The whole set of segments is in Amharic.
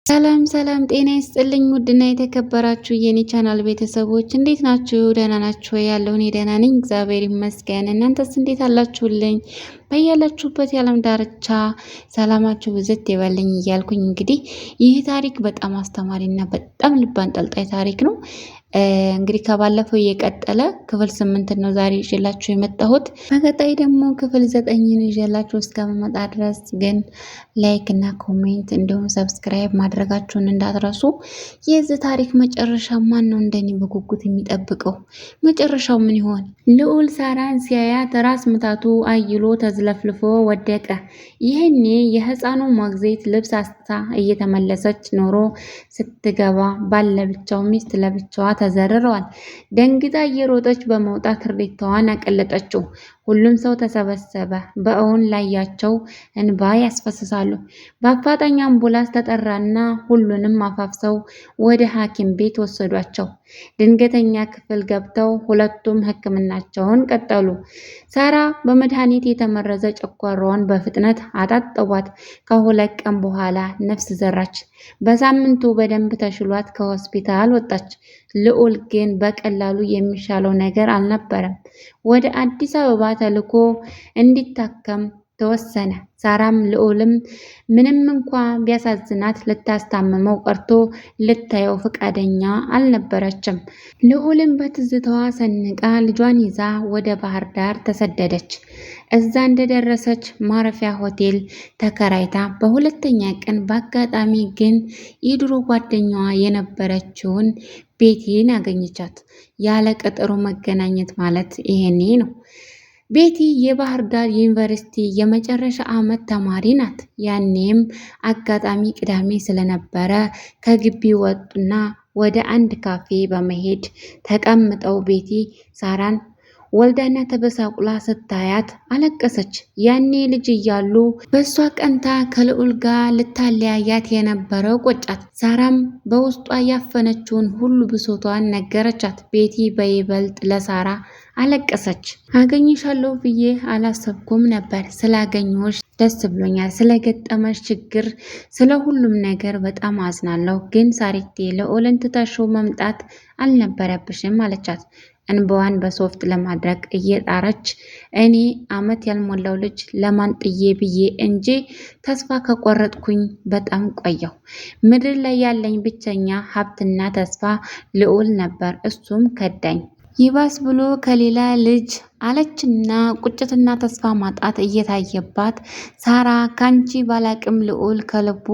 ሰላም ሰላም፣ ጤና ይስጥልኝ ውድና የተከበራችሁ የኔ ቻናል ቤተሰቦች እንዴት ናችሁ? ደህና ናችሁ? ያለው እኔ ደህና ነኝ፣ እግዚአብሔር ይመስገን። እናንተስ እንዴት አላችሁልኝ? በያላችሁበት የዓለም ዳርቻ ሰላማችሁ ብዝት ይበልኝ እያልኩኝ እንግዲህ ይህ ታሪክ በጣም አስተማሪና በጣም ልብ አንጠልጣይ ታሪክ ነው። እንግዲህ ከባለፈው እየቀጠለ ክፍል 8 ነው ዛሬ ይዤላችሁ የመጣሁት። በቀጣይ ደግሞ ክፍል 9ን ይዤላችሁ እስከምመጣ ድረስ ግን like እና comment እንዲሁም subscribe ማድረጋችሁን እንዳትረሱ። የዚህ ታሪክ መጨረሻ ማን ነው እንደኔ በጉጉት የሚጠብቀው? መጨረሻው ምን ይሆን? ልዑል ሳራን ሲያያት ራስ ምታቱ አይሎ ተዝለፍልፎ ወደቀ። ይህኔ የህፃኑ ሞግዚት ልብስ አስታ እየተመለሰች ኖሮ ስትገባ ባል ለብቻው ሚስት ለብቻዋ ተዘርረዋል። ደንግጣ እየሮጠች በመውጣት እሪታዋን አቀለጠችው። ሁሉም ሰው ተሰበሰበ። በእውን ላያቸው እንባ ያስፈስሳሉ። በአፋጣኝ አምቡላንስ ተጠራና ሁሉንም አፋፍሰው ወደ ሐኪም ቤት ወሰዷቸው። ድንገተኛ ክፍል ገብተው ሁለቱም ሕክምናቸውን ቀጠሉ። ሳራ በመድኃኒት የተመረዘ ጨጓራዋን በፍጥነት አጣጠቧት። ከ2 ቀን በኋላ ነፍስ ዘራች። በሳምንቱ በደንብ ተሽሏት ከሆስፒታል ወጣች። ልዑል ግን በቀላሉ የሚሻለው ነገር አልነበረም። ወደ አዲስ አበባ ተልኮ እንዲታከም ተወሰነ። ሳራም ልዑልም ምንም እንኳ ቢያሳዝናት ልታስታምመው ቀርቶ ልታየው ፈቃደኛ አልነበረችም። ልዑልም በትዝታዋ ሰንቃ ልጇን ይዛ ወደ ባህር ዳር ተሰደደች። እዛ እንደደረሰች ማረፊያ ሆቴል ተከራይታ በሁለተኛ ቀን በአጋጣሚ ግን የድሮ ጓደኛዋ የነበረችውን ቤቲን አገኘቻት። ያለ ቀጠሮ መገናኘት ማለት ይሄኔ ነው። ቤቲ የባህር ዳር ዩኒቨርሲቲ የመጨረሻ ዓመት ተማሪ ናት። ያኔም አጋጣሚ ቅዳሜ ስለነበረ ከግቢ ወጡና ወደ አንድ ካፌ በመሄድ ተቀምጠው ቤቲ ሳራን ወልዳና ተበሳቁላ ስታያት አለቀሰች። ያኔ ልጅ እያሉ በእሷ ቀንታ ከልዑል ጋር ልታለያያት የነበረው ቆጫት። ሳራም በውስጧ ያፈነችውን ሁሉ ብሶቷን ነገረቻት። ቤቲ በይበልጥ ለሳራ አለቀሰች። አገኝሻለሁ ብዬ አላሰብኩም ነበር። ስላገኘሁሽ ደስ ብሎኛል። ስለገጠመሽ ችግር፣ ስለ ሁሉም ነገር በጣም አዝናለሁ። ግን ሳሪቴ ልዑልን ትተሽው መምጣት አልነበረብሽም አለቻት። እንባዋን በሶፍት ለማድረግ እየጣረች እኔ አመት ያልሞላው ልጅ ለማን ጥዬ ብዬ እንጂ ተስፋ ከቆረጥኩኝ በጣም ቆየሁ። ምድር ላይ ያለኝ ብቸኛ ሀብትና ተስፋ ልዑል ነበር፣ እሱም ከዳኝ። ይባስ ብሎ ከሌላ ልጅ አለችና ቁጭትና ተስፋ ማጣት እየታየባት ሳራ ካንቺ ባላቅም ልዑል ከልቡ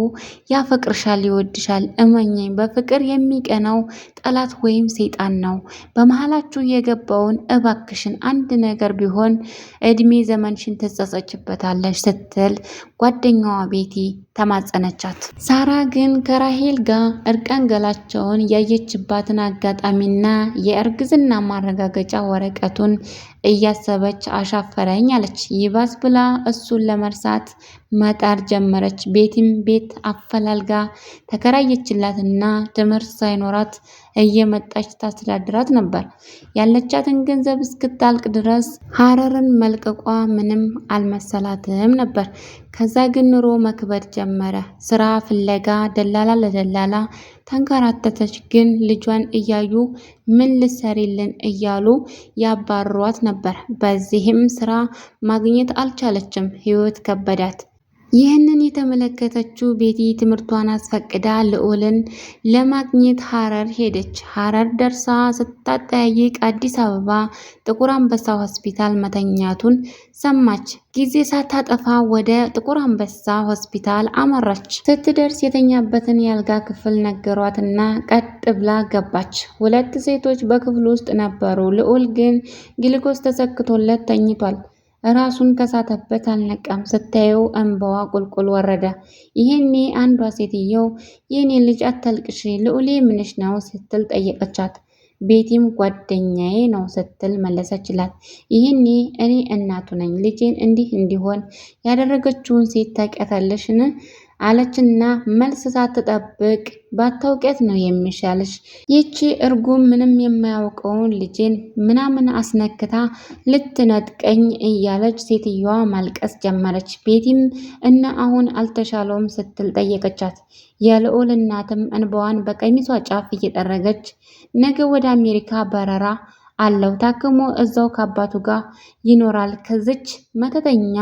ያፈቅርሻል፣ ይወድሻል። እመኘኝ፣ በፍቅር የሚቀናው ጠላት ወይም ሰይጣን ነው። በመሀላችሁ የገባውን እባክሽን አንድ ነገር ቢሆን እድሜ ዘመንሽን ትጸጸችበታለሽ ስትል ጓደኛዋ ቤቲ ተማጸነቻት። ሳራ ግን ከራሄል ጋር እርቃን ገላቸውን ያየችባትን አጋጣሚና የእርግዝና ማረጋገጫ ወረቀቱን እያሰበች አሻፈረኝ አለች። ይባስ ብላ እሱን ለመርሳት መጣር ጀመረች። ቤቲም ቤት አፈላልጋ ተከራየችላትና ትምህርት ሳይኖራት እየመጣች ታስተዳድራት ነበር። ያለቻትን ገንዘብ እስክታልቅ ድረስ ሀረርን መልቀቋ ምንም አልመሰላትም ነበር። ከዛ ግን ኑሮ መክበድ ጀመረ። ስራ ፍለጋ ደላላ ለደላላ ተንከራተተች። ግን ልጇን እያዩ ምን ልሰሪልን እያሉ ያባሯት ነበር። በዚህም ስራ ማግኘት አልቻለችም። ህይወት ከበዳት። ይህንን የተመለከተችው ቤቲ ትምህርቷን አስፈቅዳ ልዑልን ለማግኘት ሀረር ሄደች። ሀረር ደርሳ ስታጠያይቅ አዲስ አበባ ጥቁር አንበሳ ሆስፒታል መተኛቱን ሰማች። ጊዜ ሳታጠፋ ወደ ጥቁር አንበሳ ሆስፒታል አመራች። ስትደርስ የተኛበትን የአልጋ ክፍል ነገሯትና ቀጥ ብላ ገባች። ሁለት ሴቶች በክፍሉ ውስጥ ነበሩ። ልዑል ግን ግሉኮስ ተሰክቶለት ተኝቷል። ራሱን ከሳተበት አልነቃም። ስታየው እንባዋ ቁልቁል ወረደ። ይሄኔ አንዷ ሴትየው የኔ ልጅ አታልቅሽ፣ ልዑሌ ምንሽ ነው ስትል ጠየቀቻት። ቤቲም ጓደኛዬ ነው ስትል መለሰችላት። ይህኔ እኔ እናቱ ነኝ፣ ልጄን እንዲህ እንዲሆን ያደረገችውን ሴት ታውቂያታለሽን? አለችና መልስ ሳትጠብቅ ባታውቂያት ነው የሚሻልሽ። ይቺ እርጉም ምንም የማያውቀውን ልጄን ምናምን አስነክታ ልትነጥቀኝ እያለች ሴትየዋ ማልቀስ ጀመረች። ቤቲም እና አሁን አልተሻለውም ስትል ጠየቀቻት። የልዑል እናትም እንባዋን በቀሚሷ ጫፍ እየጠረገች ነገ ወደ አሜሪካ በረራ አለው፣ ታክሞ እዛው ከአባቱ ጋር ይኖራል፣ ከዚች መተተኛ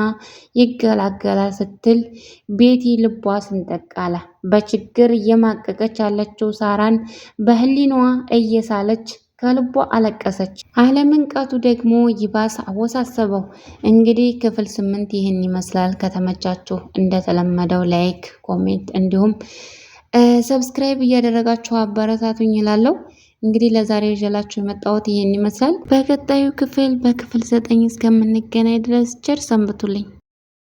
ይገላገላል ስትል ቤቲ ልቧ ስንጠቅ አለ። በችግር እየማቀቀች ያለችው ሳራን በህሊናዋ እየሳለች ከልቧ አለቀሰች። አለመንቃቱ ደግሞ ይባስ አወሳሰበው። እንግዲህ ክፍል 8 ይህን ይመስላል። ከተመቻችሁ እንደተለመደው like፣ comment እንዲሁም subscribe እያደረጋችሁ አበረታቱኝ እላለሁ። እንግዲህ ለዛሬ ይዤላችሁ የመጣሁት ይህን ይመስላል። በቀጣዩ ክፍል በክፍል 9 እስከምንገናኝ ድረስ ቸር ሰንብቱልኝ።